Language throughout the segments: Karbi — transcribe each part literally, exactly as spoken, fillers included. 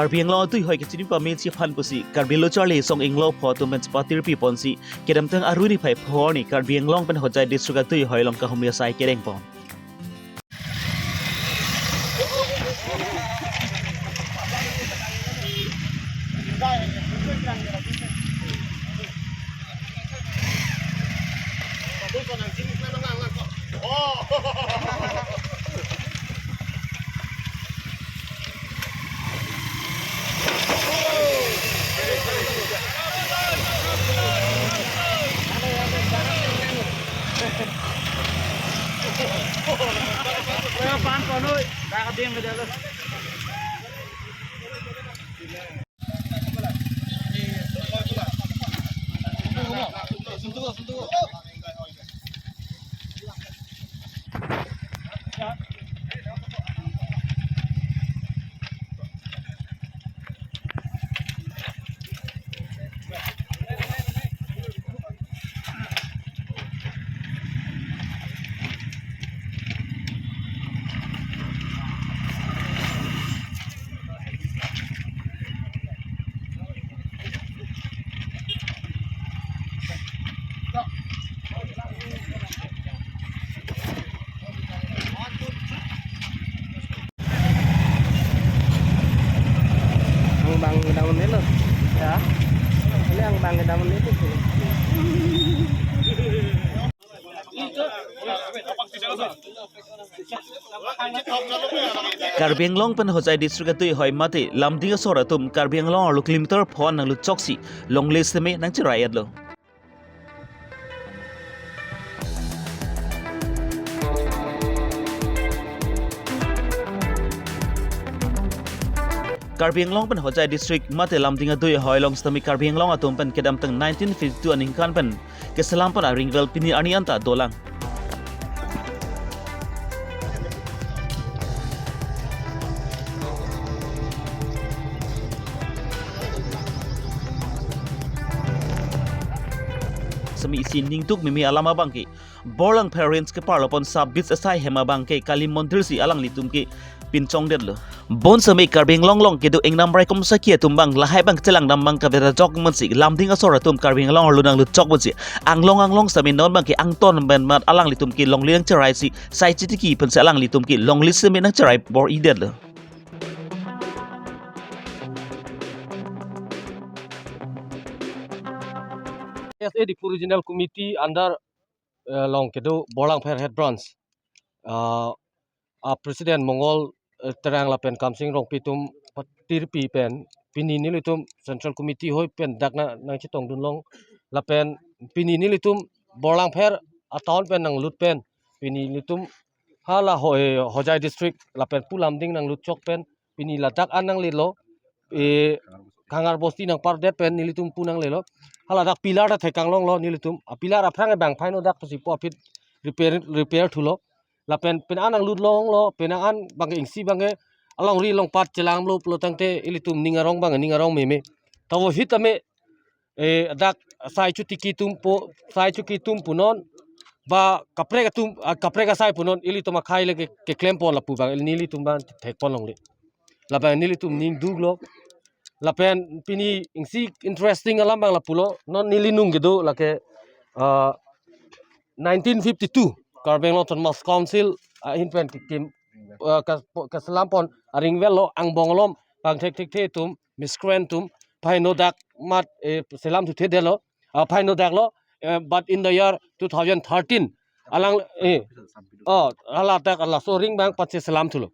Karbi Anglong adui hoi kachini pame chiphan pusi Karbi Lo Charli Asong Inglongpo atum pen chepatirpi ponsi kedamtang aruni phai phorni Karbi Anglong pen Hojai district adui hoi along kahumri asai kereng pon. Ang bang daun nilo. Ya. Ini ang bang daun nilo. Karbi Anglong pen Hojai district adui hoi mate Lumding asor atum Karbi Anglong arlo kilometer pho-an nanglut choksi longle seme nangcherai-etlo. Karbi Anglong pen Hojai district mate Lumding adui hoi along sitame Karbi Anglong atum pen kedamtang nineteen fifty-two aningkan pen keselam pon aringvel pini arni anta dolang. Semi isi ningduk meme alam abang ke Borlangpher Range keparlo pon sub beach asai hem abang ke Kali Mondir si alanglitum ke pinchongdetlo. Bonsitame Karbi Anglong along kedo ingnam raikom saki atum abang lahai abang chelangdam abang kaveta jok mensi Lumding asor atum Karbi Anglong arlo nanglut chok mensi anglong anglong sitame non abang ke angton pen mat alanglitum ke longle nangcherai si sai chitiki pensi alanglitum ke longle seme nangcherai bor-idetlo. S A Diphu Regional Committee under, eh, along kedo Borlangpher Head Branch, ah, a President Mongol, eh, Terang lapen Kamsing Rongpi atum patirpi pen pini nelitum Central Committee hoi pen dak na nangchetongdun long lapen pini nelitum Borlangpher a town pen nanglut pen pini nelitum hala ho-, eh, Hojai district lapen pu Lumding nanglut chok pen pini ladak an nanglelo, eh, Kangar Bosti nangpardet pen nelitum pu nanglelo. Hala dak pillar ta thekang longlo nelitum. A pillar aphrang abang phaino dak pusi po aphi repair, repair thulo. Lapen pen an nanglut longlo, pen an abang ingsi abang alongri along pat chelamlo pulo tangte ilitum ning arong abang ning arong meme. Tavo hit ame, eh, dak sai chotiki atum po, sai chotiki atum punon, ba kaprek atum, ah, kaprek asai punon, ilitum akhai le ke, keklem pon lapu abang, nelitum abang thek pon longle. Lapen nelitum ning duklo. Lapen pini ingsi interesting alam abang lapulo, non neli nung kedo lake, ah, nineteen fifty-two, Karbi Anglong Autonomous Council, ah, ahin pen kekim, ah, kas-, keselam pon aringvel lo angbong alom, abang thekthekthe atum, miscreant atum, phaino dak mat, eh, selam thuthedetlo, ah, phaino daklo, eh, but in the year two thousand thirteen, alang, eh, oh, hala dak laso aring abang pacheselam thulo.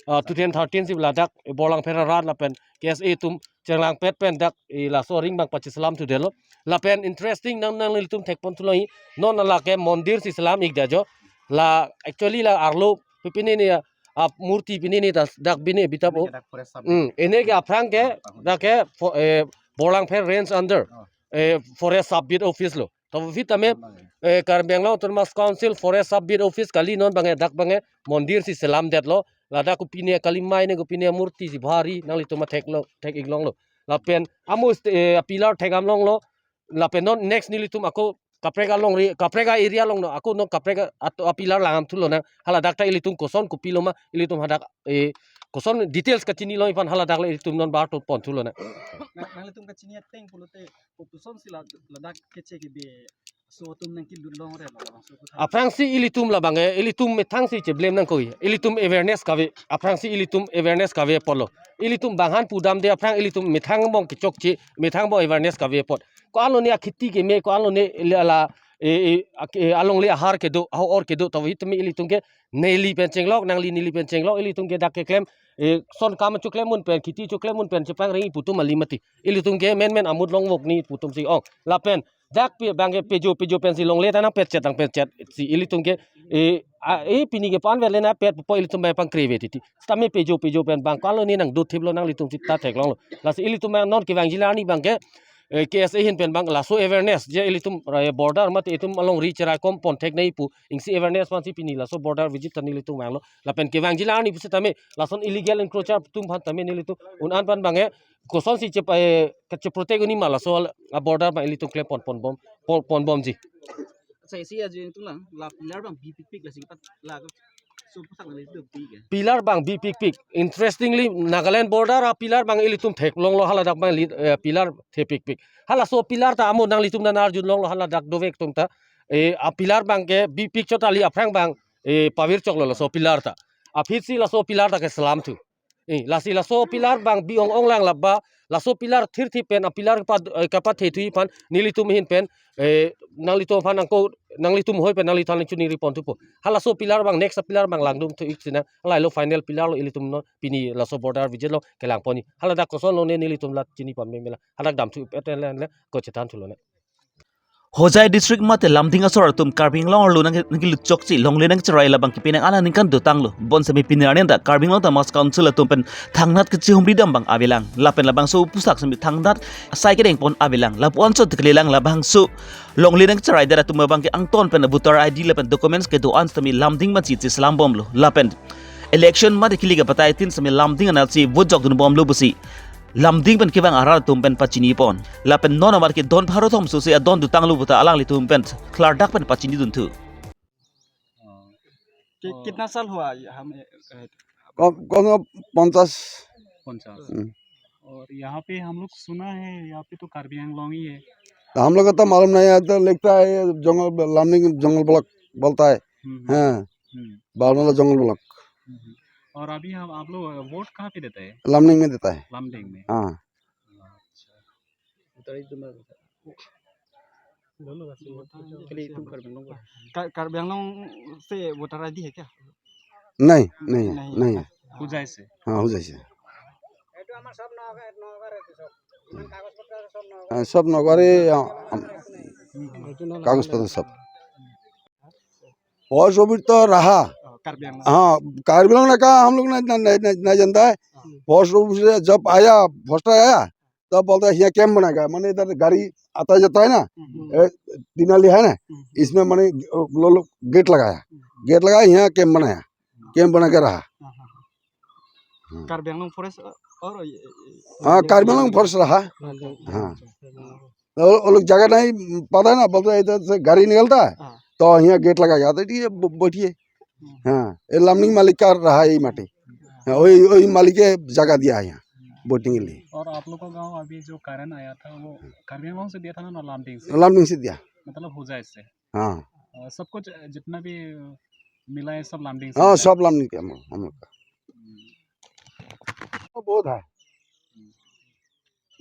Ah, two thousand thirteen si ladak, eh, Borlangpher arat lapen K S A atum chenglangpet pen dak, eh, laso aring abang pacheselam thudetlo. Lapen interesting nang nanglitum thek pon thulo hi, non lake mondir si selam-ikdet jo. La actually la arlo pipinini a, a murti pinini ta dak bini bitap o. Dak forest sub. Hmm, ene ke aphrang ke, dak ke fo-, eh, Borlangpher Range under, oh, eh, Forest Sub Beat Office lo. Tavo hit ame, eh, Karbi Anglong Autonomous Council Forest Sub Beat Office kali non abang, dak abang mondir si selamdetlo. Ladak kopine kali mai ne kopine murti si bhari nanglitum theklo, thek-ik longlo. Lapen amo st-, eh, pillar thekdam longlo. Lapen non next nelitum ako kaprek alongri, kaprek a-area along no, ako non kaprek a-, at-, a-pillar langdam thulo nang. Hala dak ta ilitum koson kopilo ma, ilitum hadak, eh, koson details kachinilong aphan haladak le ilitum non bar to ponthu lonang. Nang, nanglitum kachini ateng pulote kopuson si la, ladak keche kebe aso atum nangkelut longre lo labangso aphuthak. Aphrangsi ilitum labang ke, ilitum methang si cheblem nangkok. Ilitum awareness kave, aphrangsi ilitum awareness kave apotlo. Ilitum bang aphan pudamde aphrang ilitum methang angbong kechokche, methang angbong awareness kave apot. Ko-an lone akheti keme, ko-an lone le ala, e, e, ak-, e, alongle ahar kedo, aho-or kedo, tame ilitum ke neli pen chenglok, nangli neli pen chenglok, ilitum ke dak keklem, e, son kam choklem un pen, kheti choklem un pen, chepangri pu atum kali mati. Ilitum ke menmen amut longvok nangji pu atum si ong. Lapen, dak pe, bang ke pejo, pejo pensi longle ta nangpetchet, nangpetchet. Si ilitum ke, e, a, e, pini ke pan vele na pet po ilitum bang pangkre ave titi. Sitame pejo, pejo pen bang ko-an lone nangdothiplo nanglitum sita theklonglo. Lasi ilitum bang non kevangji arni bang ke, e, K S A ahin pen bang laso awareness je ilitum, e, border mate itum alongri cherai kom ponthek nangji pu isi awareness aphansi pini laso border visit ta nelitum vanglo. Lapen kevangji arni pusitame lason illegal encroacher atum aphan tame nelitum un-an aphan bang ke kosonsi chep-, e, kacheprotect un-e ma laso a border bang ilitum klem pon, ponbom, pon, ponbomji. Acha, isi ajo tung lang, la pillar bang bipikpik lasi pat la so aphuthak nanglitum pi ke. Pillar bang bipikpik. Interestingly, Nagaland border a pillar bang ilitum theklonglo haladak bang li-, eh, pillar thepikpik. Halaso pillar ta amo nanglitum nang arjulonglo haladak dovek atum ta. Eh, a pillar bang ke bipik chot kali aphrang bang, eh, pavirchoklo laso pillar ta. Aphi si laso pillar ta keslamthu. Eh, lasi laso pillar bang bi-ong-ong lang laba, laso pillar thirthi pen, a pillar pa, eh, kapathethu aphan, nelitum ahin pen, eh, nanglitum aphan nangko, nanglitum hoi pen, nanglitum nangchiningri ponthupo. Halaso pillar bang, next a pillar bang langdun thu ik sina, halailo final pillar lo ilitum non, pini laso border visit lo, kelang ponji. Haladak koson lone nelitum la chini pame mela, hadak damthu et en le, ko chethan thu lone. Hojai district mate Lumding asor atum Karbi Anglong arlo nang, nangkelut chokche longle nangcherai labang ke penang ana ningkan dotanglo. Bonsitame pini arni ta Karbi Anglong Autonomous Council atum pen thangnat kachihumri dam bang avelang. Lapen labangso aphuthak sitame thangnat asai kedeng pon avelang. Lapu-an chot kelelang labangso longle nangcherai det atum abang ke angton pen voter I D lapen documents kedo-an sitame Lumding mansi cheslambomlo. Lapen election mate kili ke batai tin sitame Lumding anatsi vote jokdunbomlo pusi Lumding pen kevang arat atum pen pachini pon. Lapen non amar ke don pharo thom sose adon dotanglo puta alanglitum pen klardak pen pachinidunthu. कि-, कितना साल हुआ ये हम, अ, कम, कम से कम पचास। पचास। हम्म। और यहाँ पे हम लोग सुना है, यहाँ पे तो कार्बी आंगलोंग ही है। तो हम लोग को तो मालूम नहीं है, तो लिखता है ये जंगल, लमडिंग जंगल ब्लॉक बोलता है। हम्म, हम्म। हाँ। हम्म। बावनला जंगल ब्लॉक। हम्म, हम्म। और अभी हम, आप लोग वोट कहाँ पे देते हैं? लमडिंग में देता है। लमडिंग में? हाँ। अच्छा। Voter I D तुम्हारा। पहले तुम कार्बी आंगलोंग का। का-, कार्बी आंगलोंग से वोटर I D है क्या? नहीं, नहीं है, नहीं है नहीं ना? है। होजाई से। हाँ, होजाई से। এইটো আমাৰ সব নগাঁও, নগাঁওৰে এইটো সব। ইমান কাগজ পত্ৰ আছে, সব নগাঁও। हाँ, सब नगारे, हाँ, हम, हम्म। कागज पत्र सब। फॉरेस्ट ऑफिस तो रहा। हाँ, कार्बी आंगलोंग। हाँ, कार्बी आंगलोंग ने कहा, हम लोग नहीं, नहीं, नहीं, नहीं जानता है। हाँ। फॉरेस्ट ऑफिस से जब आया, फर्स्ट आया, तब बोलता है, "यहाँ कैंप बनाएगा।" माने इधर गाड़ी आता जाता है ना, हम्म। ए, तिनाली है ना, हम्म। इसमें माने वो लोग गेट लगाया। हम्म। गेट लगाया, यहाँ कैंप बनाया, कैंप बना के रहा। हाँ, हाँ, हाँ। हाँ। कार्बी आंगलोंग फॉरेस्ट और ये, ये, हाँ, ये कार्बी आंगलोंग फॉरेस्ट रहा। हाँ, हाँ। हाँ। तो वो लोग जगह नहीं पता है ना, बोलते हैं, "इधर से गाड़ी निकलता है, हाँ। तो यहाँ गेट लगा जाता है, ठीक है, ब-, बैठिए।" हम्म। हाँ, ये लमडिंग मालिक का रहा है ये माटी। हाँ। हाँ, वही, वही मालिक के जगह दिया है यहाँ बोटिंग के लिए। और आप लोग का गांव अभी जो कारण आया था, वो कार्बी आंगलोंग से दिया था ना, ना लमडिंग से? लमडिंग से दिया। मतलब होजाई से? हाँ। अ, सब कुछ, अ, जितना भी, अ, मिला है, सब लमडिंग से हाँ, मिला है? सब लमडिंग के हम, हम लोग का। हम्म। वो बहुत है। हम्म।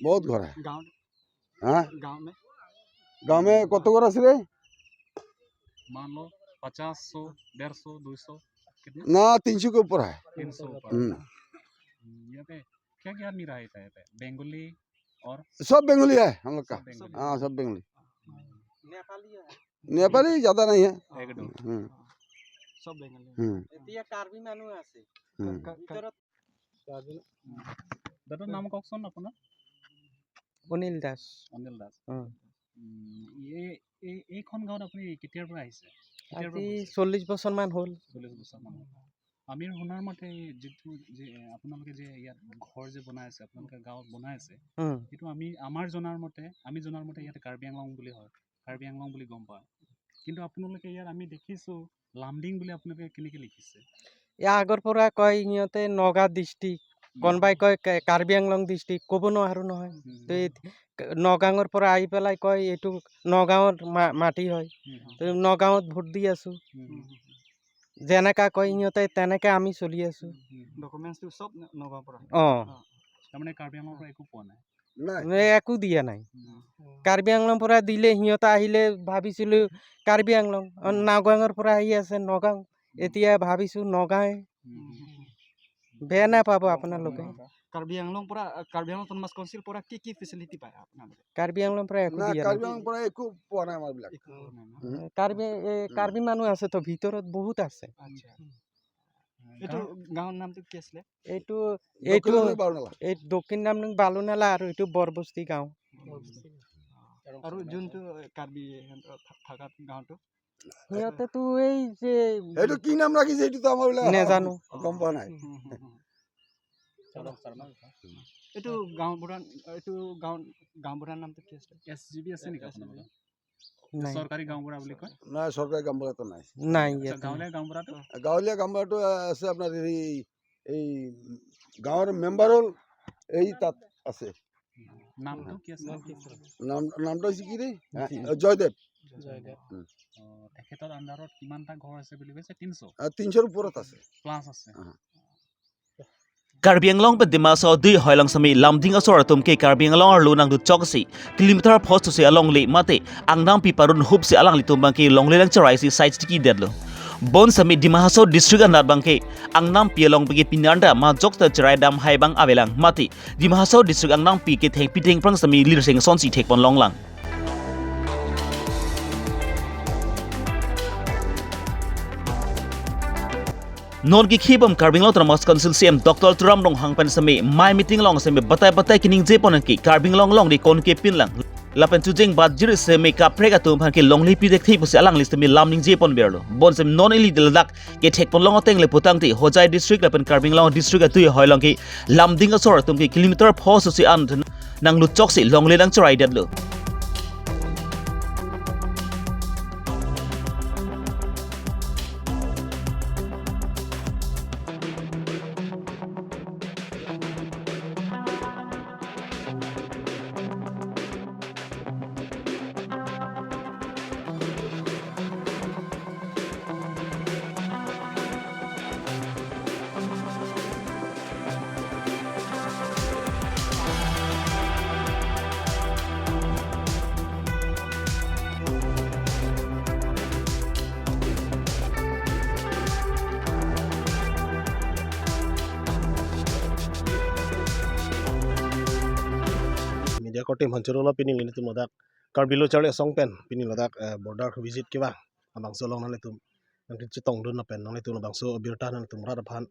बहुत घर है। गांव हाँ? गांव में? गांव में कत घर আছে रे? मान लो पचास, सौ, डेढ़ सौ, दो सौ, कितना? ना, तीन सौ के ऊपर है। तीन सौ ऊपर। हम्म। हम्म, यहाँ पे क्या क्या आदमी रहता है यहाँ पे? बंगाली और? सब बंगाली है हम लोग का। सब बंगाली। हाँ, सब बंगाली। नेपाली है। नेपाली ज्यादा नहीं है। एक दो। हम्म। सब बंगाली। हम्म। এতিয়া কাৰ্বি মানুহ আছে। हम्म। ভিতৰত দাদাৰ নাম কওকচোন আপোনাৰ? অনিল দাস। অনিল দাস। উম। উম, এই, এই, এইখন গাঁৱত আপুনি কেতিয়াৰ পৰা আহিছে? কেতিয়াৰ পৰা আজি আহিছে? চল্লিছ বছৰমান হ'ল। চল্লিছ বছৰমান হ'ল। আমি শুনাৰ মতে যিটো যে আপোনালোকে যে ইয়াত ঘৰ যে বনাই আছে, আপোনালোকে গাঁৱত বনাই আছে, উম। সেইটো আমি, আমাৰ জনাৰ মতে, আমি জনাৰ মতে ইয়াতে কাৰ্বি আংলং বুলি হয়, কাৰ্বি আংলং বুলি গম পাওঁ। কিন্তু আপোনালোকে ইয়াত আমি দেখিছো লামডিং বুলি আপোনালোকে কেনেকে লিখিছে? Ya, আগৰ পৰা কয় সিহঁতে নগাঁও ডিষ্ট্ৰিক্ট, কোনোবাই কয় কা-, কাৰ্বি আংলং ডিষ্ট্ৰিক্ট, ক'ব নোৱাৰো নহয়। তো এই নগাঁৱৰ পৰা আহি পেলাই কয় এইটো নগাঁৱৰ মা-, মাটি হয়। তো নগাঁৱত ভোট দি আছো। যেনেকা কয় সিহঁতে, তেনেকে আমি চলি আছো। ডকুমেণ্টছটো চব ন-, নগাঁৱৰ পৰা? অ। অ। তাৰমানে কাৰ্বি আংলঙৰ পৰা একো পোৱা নাই? নাই। মানে একো দিয়া নাই। উম। কাৰ্বি আংলং পৰা দিলে, সিহঁতে আহিলে ভাবিছিলো কাৰ্বি আংলং, অ, উম। নগাঁৱৰ পৰা আহি আছে নগাঁও। উম। এতিয়া ভাবিছো নগাঁৱে। উম। বেয়া নাপাব আপোনালোকে। কাৰ্বি আংলং পৰা, কাৰ্বি আংলং অট'নমাছ কাউন্সিল পৰা কি কি ফেচিলিটি পায় আপোনালোকে? কাৰ্বি আংলং পৰা একো নাই, দিয়া নাই। কাৰ্বি আংলং পৰা একো পোৱা নাই আমাৰ বিলাক। একো পোৱা নাই ন? উম। কাৰ্বি, এ, উম। কাৰ্বি মানুহ আছে তো, ভিতৰত বহুত আছে। আচ্ছা। এইটো গাঁও গাঁৱৰ নামটো কি আছিলে? এইটো, দক্ষিণ এইটো, নামনি বালুনালা। এই দক্ষিণ নামনি বালুনালা আৰু এইটো বৰবস্তি গাঁও। আৰু যোনটো কাৰ্বি সিহঁতৰ থা-, থাকাত গাঁওটো? সিহঁতেতো এই যে এইটো কি নাম ৰাখিছে, এইটো তো আমাৰ বোলে নেজানো। গম পোৱা নাই। হুম, হুম, হুম, হুম। এইটো গাঁওবুঢ়া, এইটো গাঁও, গাঁওবুঢ়াৰ নামটো কি আছিলে? এছ জি বি আছে নেকি আপোনালোকৰ? নাই। চৰকাৰী গাঁওবুঢ়া বুলি কয়? নাই, চৰকাৰী গাঁওবুঢ়াটো নাই। নাই আচ্ছা, ইয়াতে। গাঁৱলীয়া গাঁওবুঢ়াটো? গাঁৱলীয়া গাঁওবুঢ়াটো আছে আপোনাৰ হেৰি, এই গাঁৱৰ মেম্বাৰ হ'ল এই তাত আছে। নামটো কি আছে? নাম, নামটো হৈছে কি দেই? হা? জয়দেৱ। জয়দেৱ। উম। অ, তেখেতৰ আণ্ডাৰত কিমানটা ঘৰ আছে বুলি কৈছে? তিনিশ? আ, তিনিশৰ ওপৰত আছে। প্লাছ আছে। অ। Karbi Anglong pen Dima Hasao adui hoi along sitame Lumding asor atum ke Karbi Anglong arlo nangdutchok si kilometer phos thusi alongle mate angnampi parun hup si alanglitum abangke longle lang cherai si side tiki detlo. Bonsitame Dima Hasao district anat abangke angnampi along abangke pinarda majok ta cherai dam hai abang avelang mate Dima Hasao district angnampi ke thengpi thengphrang sitame lirseng asonsi thekpon longlang. Non ke khibom Karbi Anglong Autonomous Council C E M Doctor Tuliram Ronghang pen sitame mei meeting along sitame batai batai keningjepon ke Karbi Anglong along di konke pinlang. Lapen chujeng bat jir sitame kaprek atum aphan ke longle pidekthe pusi alangli sitame lam ningjepon berlo. Bonsitame non ili ladak kethekpon long ateng le putangte Hojai district lapen Karbi Anglong district adui hoi along ke Lumding asor atum ke kilometer phos thusi an nangdutchok si longle nangcherai detlo. Media korte aphan choro lo, pini nelitum ladak Karbi Lo Charli Asong pen pini ladak, eh, border visit kevang labangso along nanglitum nangchetongdun lapen nanglitum labangso abirta nanglitum rat aphan,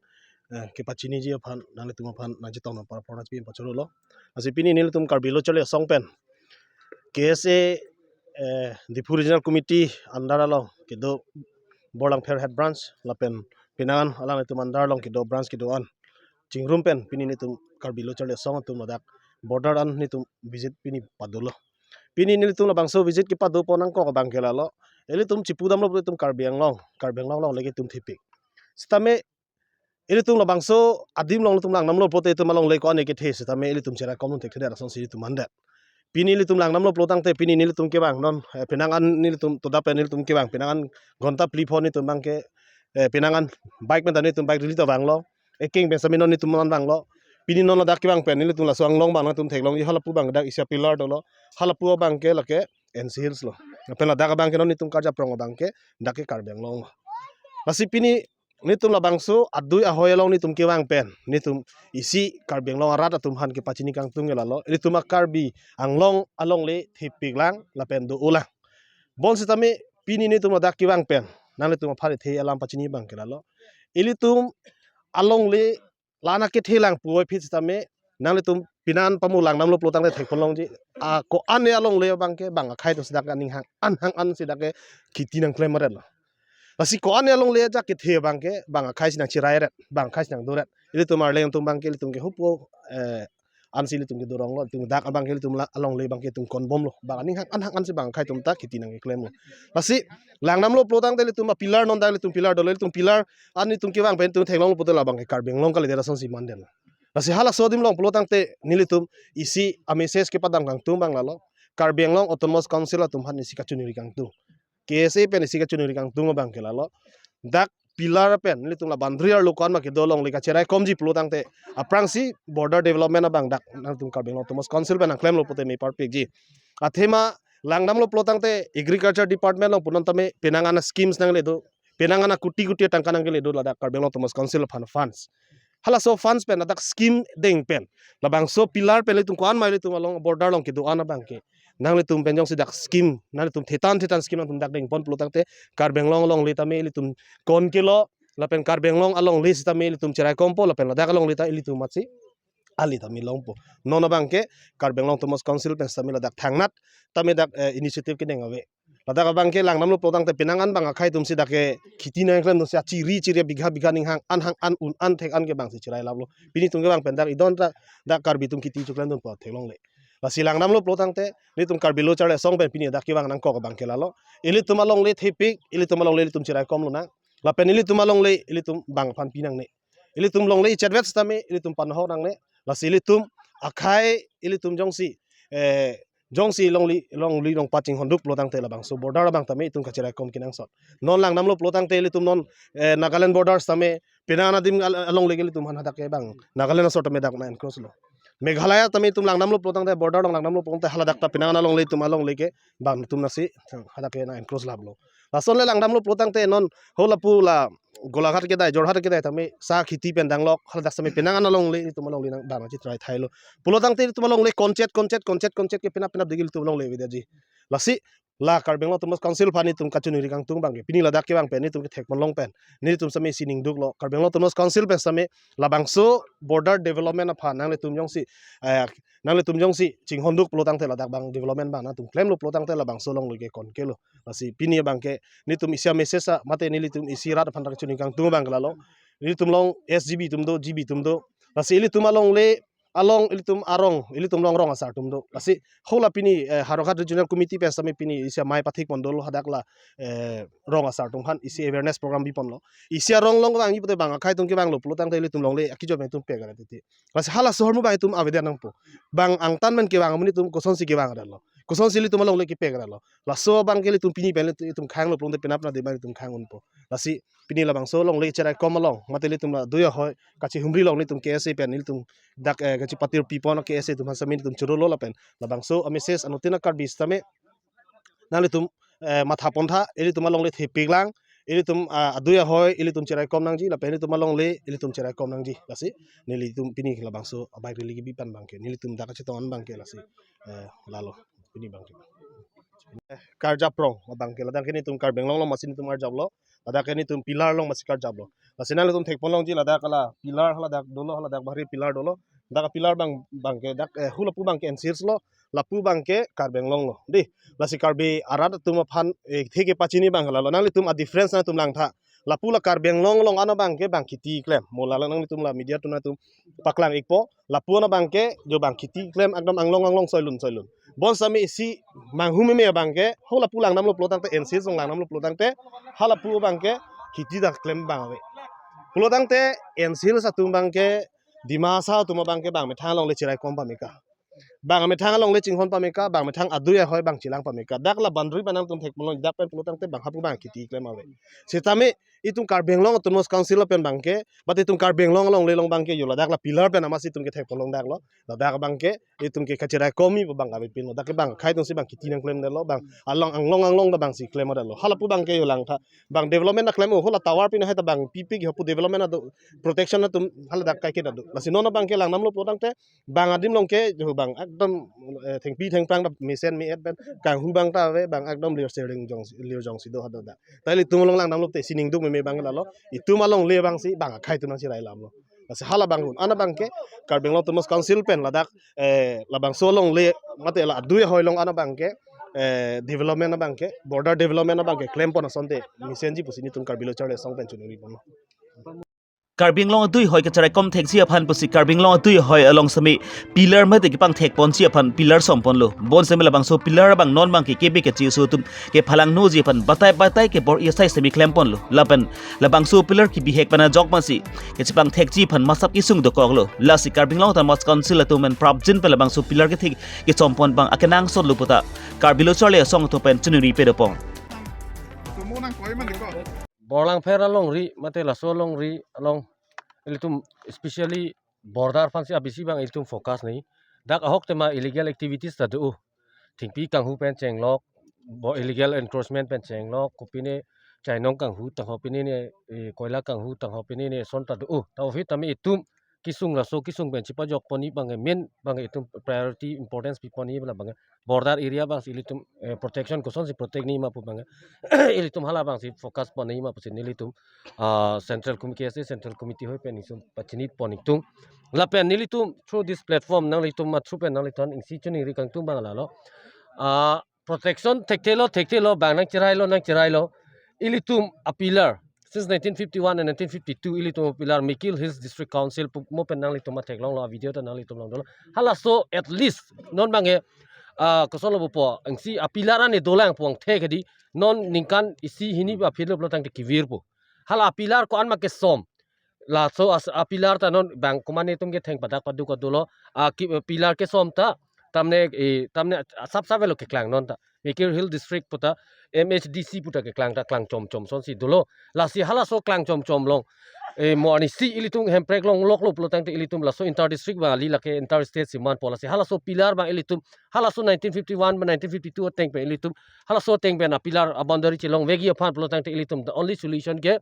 eh, kepachiniji aphan nanglitum aphan nangchetongdun apor apor nangchepin pachorolo. Lasi pini nelitum Karbi Lo Charli Asong pen K S A, eh, Diphu Regional Committee under along kedo Borlangpher Head Branch lapen penang an alanglitum under along kedo branch kedo an chingrum pen pini nelitum Karbi Lo Charli Asong atum ladak border an nelitum visit pini padolo. Pini nelitum labangso visit kepadopon nangkok abangke lalo, ilitum chipudamlo pulote itum Karbi Anglong, Karbi Anglong alongle ke itum thepik. Sitame ilitum labangso adim along ilitum langdamlo pulote itum alongle ko-an kethe sitame ilitum cherai komdun thekthedet asonsi ilitum mandet. Pini ilitum langdamlo pulo tangte pini nelitum kevang non, eh, penang an nelitum toda pen nelitum kevang penang an ghonta phli pho nelitum abangke, eh, penang an bike pen ta nelitum bike rally ta vanglo. Ekeng pen sitame non nelitum man vanglo. Pini non ladak kevang pen nelitum laso anglong abang nangtum theklongji, halapu abang dak isi a-pillar dolo. Halapu abangke lake N C Hills lo. Lapen ladak abangke non nelitum karjaprong abangke dak ke Karbi Anglong lo. Lasi pini nelitum labangso adui ahoi along nelitum kevang pen nelitum isi Karbi Anglong arat atum aphan kepachini kangtung ke lalo, ilitum a-Karbi Anglong alongle thepiklang lapen do-olang. Bonsitame pini nelitum ladak kevang pen nanglitum aphan ithe alam pachini abangke lalo, ilitum alongle la-an akethelang puvoiphit sitame nanglitum penang an pamu langdamlo pulo tangte thekpon longji. A ko-an alongle abangke bang akhei atum si dak aning hang an hang an si dak ke kheti nangklem aret lo. Lasi ko-an alongle ajak kethe abangke bang akhei si nangcherai ret, bang akhei si nangdo ret. Ilitum arleng atum abangke ilitum ke hupo, eh, ansi ilitum kedo rong lo, ilitum dak abang ke ilitum la alongle abang ke ilitum konbomlo. Bang aning hang an hang ansi bang akhai atum ta kheti nangkeklemlo. Lasi langdamlo pulo tangte ilitum a pillar non dak ilitum pillar dolo, ilitum pillar an ilitum kevang pen ilitum theklonglo pute labang ke Karbi Anglong kalidet asonsi mandetlo. Lasi halaso adim along pulo tangte nelitum isi a message kepadam kangtung abang lalo. Karbi Anglong Autonomous Council atum aphan isi kachiningri kangtung, K S A pen isi kachiningri kangtung abang ke lalo. Dak pillar pen nelitum la boundary arlo ko-an ma kedo alongle kacheraikomji pulo tangte aphrangsi border development abang dak nangtum Karbi Anglong Autonomous Council pen nangklemlo pute me parpikji. Athema langdamlo pulo tangte Agriculture Department along pu non tame penang an a schemes nangle do, penang an a kuti kuti tangka nangle do ladak Karbi Anglong Autonomous Council aphan funds. Halaso funds pen ladak scheme deng pen labangso pillar pen ilitum ko-an ma ilitum along border along kedo-an abang ke nanglitum pen jongsi dak scheme nanglitum thetan thetan scheme nangtum dak dengpon pulo tangte Karbi Anglong alongle tame ilitum konkelo, lapen Karbi Anglong alongle sitame ilitum cheraikompo, lapen ladak alongle ta ilitum matsi ali tame longpo. Non abang ke Karbi Anglong Autonomous Council pen sitame ladak thangnat tame dak, eh, initiative kedeng ave. Ladak abang ke langdamlo pulo tangte penang an bang akhai atumsi dak ke kheti nangklemdunsi achiri chiri bigha bigha aning hang an hang an un an thek an ke bangsi cherai laplo. Pini atum kevang pen dak idon ta dak Karbi atum kheti cheklemdunpo theklongle. Lasi langdamlo pulo tangte nelitum Karbi Lo Charli Asong pen pini dak kevang nangkok abang ke lalo. Ilitum alongle thepik, ilitum alongle ilitum cheraikomlo nang. Lapen ilitum alongle ilitum bang aphan pi nangne. Ilitum longle ichetvet sitame ilitum panhok nangne. Lasi ilitum akhai ilitum jongsi, eh, jongsi longle longle long paching honduk pulo tangte labangso border abang tame itum kacheraikom kenangsot. Non langdamlo pulo tangte ilitum non, eh, Nagaland border tame penang an adim al- alongle ke ilitum aphan hadak ke bang Nagaland asor tame dak na encroach lo. Meghalaya tame itum langdamlo pulo tangte border along langdamlo pulo tangte haladak ta penang an alongle itum alongle ke bang itum nasi hadak ke na encroach laplo. Lason le langdamlo pulo tangte non ho lapu la Golaghat kedai, Jorhat kedai tame sa kheti pen danglok, haladak sitame penang an alongle itum alongle nang bang chitrai thailo. Pulo tangte itum alongle konchet konchet konchet konchet ke penap penap degil itum alongle avedaji. Lasi la Karbi Anglong Autonomous Council aphan itum kachiningri kangtung abang ke pini ladak kevang pen itum kethekpon long pen nelitum sitame isi ningduklo, Karbi Anglong Autonomous Council pen sitame labangso border development aphan nanglitum jongsi, eh, nanglitum jongsi chinghonduk pulo tangte ladak bang development bang nangtum klemlo pulo tangte labangso longle ke konkelo. Lasi pini abang ke nelitum isi a message a mate nelitum isi rat aphan kachiningri kangtung abang ke lalo. Nelitum along S G B atum do, G B atum do. Lasi ilitum alongle along ilitum arong, ilitum along rong asar atum do. Lasi ho la pini, eh, Howraghat Regional Committee pen sitame pini isi amei pathik pon dolo hadak la, eh, rong asar atum aphan isi awareness program biponlo. Isi arong along vangji pute bang akhai atum kevanglo pulo tangte ilitum longle akejok pen itum pek ra titi. Lasi halaso ahormu bang itum avedet nangpo. Bang angtan pen kevang amonit atum kosonsi kevang ra lo, kosonsi ilitum alongle kepek ra lo. Laso abang ke ilitum pini pen ilitum khanglo pulo tangte penap penap de bang itum khang unpo. Lasi pini labangso longle cheraikom along mate ilitum la dui ahoi kachihumri along ilitum K S A pen ilitum dak, eh, kachipatir pipon K S A atum aphan sitame ilitum chorolo lapen labangso a message anuttin a Karbi sitame nanglitum, eh, matha pontha, ilitum alongle thepik lang, ilitum, ah, adui ahoi ilitum cheraikom nangji lapen ilitum alongle ilitum cheraikom nangji. Lasi nelitum pini labangso a bike rally kebi pen abang ke nelitum dak kachetong an abang ke lasi, eh, lalo pini abang ke. Karjap rong abang ke ladak ke nelitum Karbi Anglong along masi nelitum arjaplo, ladak ke nelitum pillar along masi karjaplo. Lasi nanglitum thekpon longji ladak la pillar haladak dolo, haladak bahari pillar dolo. Dak pillar abang abang ke dak, eh, ho lapu abang ke N C Hills lo, lapu abang ke Karbi Anglong lo. Dei, lasi Karbi arat atum aphan, eh, theke pachini abang lalo. Nanglitum a difference nangtum langtha. Lapu la Karbi Anglong along an abang ke bang kheti klem. Mo lalo nanglitum la media atum nangtum paklang ikpo. Lapu an abang ke jo bang kheti klem ekdom anglong anglong soilun soilun. Bonsitame isi manghu meme abang ke ho lapu langdamlo pulo tangte N C Hills along langdamlo pulo tangte ha lapu abang ke kheti dak klem bang ave. Pulo tangte N C Hills atum abang ke Dimasa atum abang ke bang methang alongle cheraikom pameka. Bang methang alongle chinghon pameka, bang methang adui ahoi bang chelang pameka. Dak la boundary pen nangtum thekpon long dak pen pulo tangte bang hapu bang kheti klem ave. Sitame itum Karbi Anglong Autonomous Council pen abang ke, but itum Karbi Anglong alongle along abang ke jo ladak la pillar pen amatsi itum kethekpon long dak lo. Ladak abang ke itum ke kacheraikom-i abang avepinlo. Dak ke bang akhai atumsi bang kheti nangklemdetlo, bang along anglong anglong ta bangsi klemdetlo. Ha lapu abang ke jo langtha. Bang development ta klem-o, ho la tower pin hai ta bang pipik ho pu development ado, protection atum haladak kaiketa do. Lasi non abang ke langdamlo pulo tangte bang adim along ke jo bang ekdom, eh, thengpi thengphrang ta mesen me-et pen kanghu abang ta ave, bang ekdom lir sering jong lir jongsi do hadak dak. Ta ilitum along langdamlo te isi ningduk meme abang lalo. Itum alongle abangsi bang akhai atum nangcherai laplo. Lasi hala abang un. An abang ke Karbi Anglong Autonomous Council pen ladak, eh, labangso alongle mate la adui ahoi along an abang ke, eh, development abang ke, border development abang ke klempon asonte mesenji pusi nelitum Karbi Lo Charli Asong pen chiningri ponlo. Karbi Anglong adui ahoi kacharaikom thekji aphan pusi Karbi Anglong adui ahoi along sitame pillar mate kepangthek ponji aphan pillar som ponlo. Bonsitame labangso pillar abang non abang ke kebe kacheso atum kephalangnoji aphan batai batai kebor-i asai sitame klem ponlo. Lapen labangso pillar kebihek pen ajok masi kachepangthekji aphan masap kesung dokoklo. Lasi Karbi Anglong Autonomous Council atum pen prapjin pen labangso pillar kethek kesom pon abang akenangsot lo puta Karbi Lo Charli Asong atum pen chiningri pado pon. Borlangpher alongri mate laso alongri along ilitum, especially border aphansi abisi abang ilitum focus nangji. Dak ahok tema illegal activities ta do. Thengpi kanghu pen chenglok, bo illegal encroachment pen chenglok, kopine chainong kanghu tangho, pine ne, eh, koila kanghu tangho, pine ne ason ta do. Ta aphi tame itum kesung, laso kesung pen chepajok ponji abang main abang itum priority importance pi ponji abang border area abangsi ilitum, eh, protection kosonsi protect nangji ma pu abang ilitum hala abangsi focus ponji ma pusi nelitum, ah, Central Com-, K S A Central Committee ahoi pen itum pachinit pon ingtung. Lapen nelitum through this platform nanglitum ma through pen nanglitum isi chiningri kangtung abang lalo. Ah, protection thekthelo, thekthelo, bang nangcherailo, nangcherailo. Ilitum a pillar since nineteen fifty-one and nineteen fifty-two, ilitum a pillar Mikir Hills District Council pu mo pen nanglitum ma theklonglo, a video ta nanglitum longdolo. Halaso at least non abang ke, ah, kosonlo pupo, isi a pillar ane dolang puang thek hedi, non ningkan isi hini ba philo pulo tangte kevirpo. Hala a pillar ko-an ma kesom. Laso as-, a pillar ta non bang komat netum ke theng padak paduk dolo. A ki, pillar kesom ta tamne, eh, tamne asap sap avelo keklang non ta. Mikir Hill District puta M H D C puta keklang ta klang chom chom asonsi dolo. Lasi halaso klang chom chom along, eh, mo arnisi ilitum hemprek longloklo pulo tangte ilitum laso inter district ba kali, lake inter state si manpo. Lasi halaso pillar abang ilitum halaso nineteen fifty-one ba nineteen fifty-two ateng pen ilitum halaso ateng pen a pillar a boundary chelongvekji aphan pulo tangte ilitum the only solution ke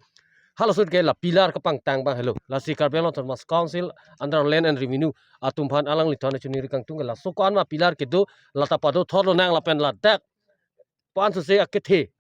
halaso ke la pillar kepangtang abang helo. Lasi Karbi Anglong Autonomous Council under Land and Revenue atum aphan alanglitum chiningri kangtung ke laso ko-an ma pillar kedo, la ta pado thotlo nang lapen ladak pan suse akethe,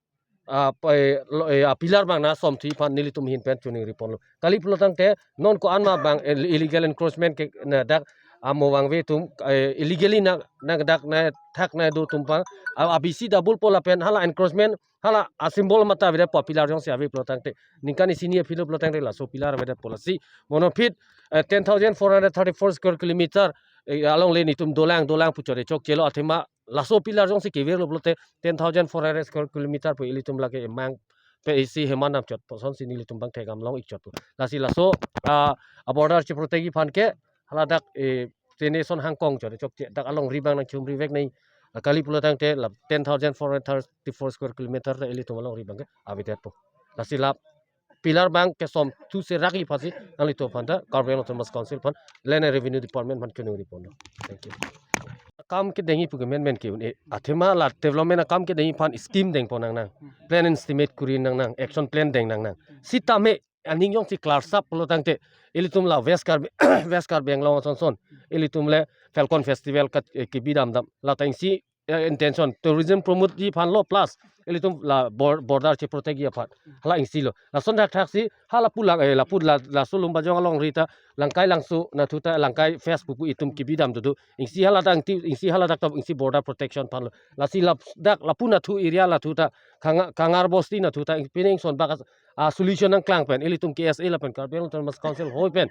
ah, pai lo, eh, a pillar abang nangsom thuji aphan nelitum ahin pen chiningri ponlo. Kali pulo tangte non ko-an ma abang ill-, illegal encroachment ke na dak amo vangve atum, eh, illegally na, na dak na thak na do atum abang, ah, abisi double po lapen hala encroachment hala a symbol mate avedet po, pillar jongsi ave pulo tangte. Ningkan isi hini aphilo pulo tangte laso pillar avedet po. Lasi mo non aphi, eh, ten thousand four hundred thirty-four square kilometer, eh, along le netum dolang dolang pu chore chokchelo, athema laso pillar jongsi kevirlo pulote ten thousand four hundred square kilometer pu ilitum lake emang pe isi heman nam chot po asonsi nelitum abang thekdam long ik chot po. Lasi laso, ah, a border cheprotectji aphan ke haladak, eh, tene ason hangkong chore chokche dak alongri abang nangchumrivek nangji. Kali pulo tangte la ten thousand four hundred thirty-four square kilometer ta ilitum alongri abang ke avedetpo. Lasi la pillar abang kesom thu serakji aphansi nanglitum aphan ta Karbi Anglong Autonomous Council aphan Land and Revenue Department aphan chiningri ponlo. Thank you. Akam kedengji pu ke menmen ke un-e. Athema la development akam kedengji aphan scheme dengpon nangnang. Plan estimate kuri nangnang, action plan deng nangnang. Sitame aning jongsi klarsap pulo tangte ilitum la West Karbi, West Karbi Anglong asonson ilitum le Falcon Festival kat, eh, kebi damdam. La ta isi, eh, intention tourism promoteji aphanlo plus ilitum la bor-, border cheprotectji aphan. Hala isi lo. Lason thakthak si hala pulang, eh, lapu la, laso Lumbajong alongri ta Langkai Langso nathu ta Langkai Fest pupu itum kebi dam dudu. Isi haladak ti, isi haladak ta isi border protection aphanlo. Lasi ladak lapu nathu area lathu ta Kanga-, Kangar Bosti nathu ta pining son bak a solution nangklang pen ilitum K S A lapen Karbi Anglong Autonomous Council ahoi pen,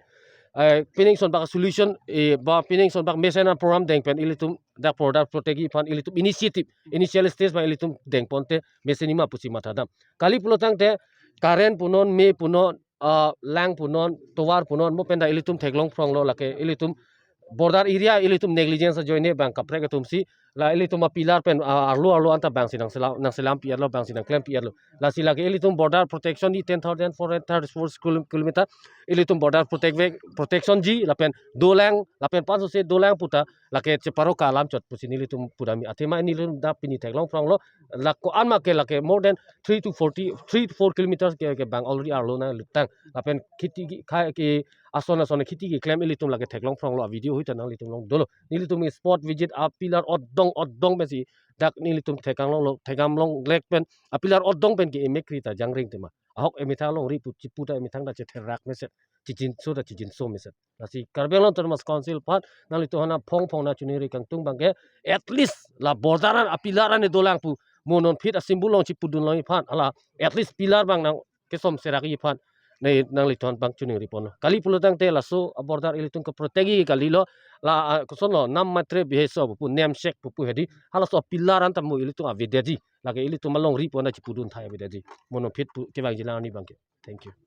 eh, pining son bak solution, eh, ba pining son bak mesen a program deng pen ilitum dak border protectji aphan ilitum initiative, initial stage ma ilitum dengponte mesenji ma pusi mathadam. Kali pulo tangte current punon, me punon, ah, lang punon, tovar punon, mo pen ta ilitum theklong phronglo, lake ilitum border area ilitum negligence ajoine abang kaprek atumsi la ilitum a pillar pen, ah, arlo arlo anta abangsi nangselam, nangselam pi-etlo, abangsi nangklem pi-etlo. Lasi lake ilitum border protection ji ten thousand four hundred thirty-four kilo-, kilometer ilitum border protect ve, protection ji lapen dolang lapen pansose dolang puta lake cheparo kalam chot pusi nelitum pudam-i. Athema nelitum dak pini theklong phronglo, la ko-an ma ke lake more than three to forty, three to four kilometers ke, ke abang already arlo nanglutang. Lapen kheti ki, kha ki, ason ason kheti keklem ilitum lake theklong phronglo, a video ahut ta nanglitum longdolo. Nelitum spot visit a pillar odong odong pensi dak nelitum thekdam longlo, thekdam longlek pen a pillar odong pen ke emekri ta jangring tema. Ahok emethang alongri pu chipu ta emethang ta chetherak meset, chijinso ta chijinso meset. Lasi Karbi Anglong Autonomous Council aphan nanglitum aphan aphong aphong nangchiningri kangtung abang ke at least la border an a pillar ane dolang pu mo non aphi a symbol along chipudun longji aphan, hala at least pillar abang nangkesom serakji aphan ne nanglitum aphan pangchoningri ponlo. Kali pulo tangte laso a-border ilitum ke protect-ji kalilo, la, ah, kosonlo, nam matre biheso pu, nemsek pu, pu hedi, halaso a-pillar an tame ilitum avedetji. Lake ilitum alongri pon ta chipudun thai avedetji. Monopit pu kevangji lang ani abangke. Thank you.